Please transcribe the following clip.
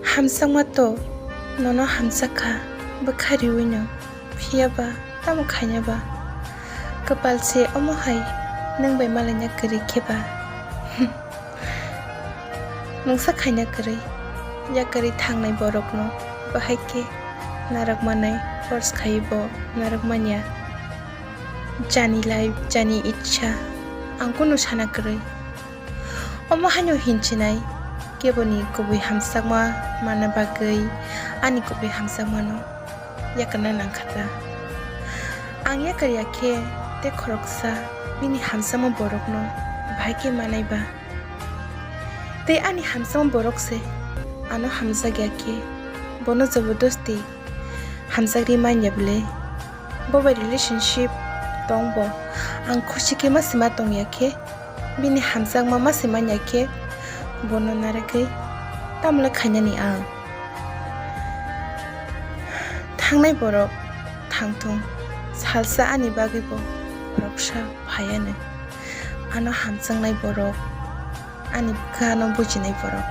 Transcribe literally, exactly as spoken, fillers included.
Hamjakma to nono hamjak kha, bwkha riwi no, phiya ba tamo khaina ba? Kwpal se omo hai nwng bai malaina kwrwi khe ba? Mungsa khaina kwrwi, yakarwi thangnai borokno bahai khe narwk manai force khaiwi bo narwk manya. Jani life, jani ichha, ang kunu sana kwrwi. Omo haino hinchinai keboni kubui hamjakma manna bagwi ani kubui hamjakmano yakarna nangkha ta. Ang yakar ya khe tei khoroksa bini hamjakma borokno bahai khe manai ba? Tei ani hamjakma borok se ano hamjak ya khe bono jobordosti hamjakri man ya bwle? Bo bai relationship tong bo, ang khusi khe ma se ma tong ya khe, bini hamjakma ma se man ya khe, bono narwgwi tamle khainani ang? Thangnai borok thangthung, salsa ani bagwi bo khoroksa phaiyanw. Ano hamjaknai borok, ani bwkhano bujinai borok,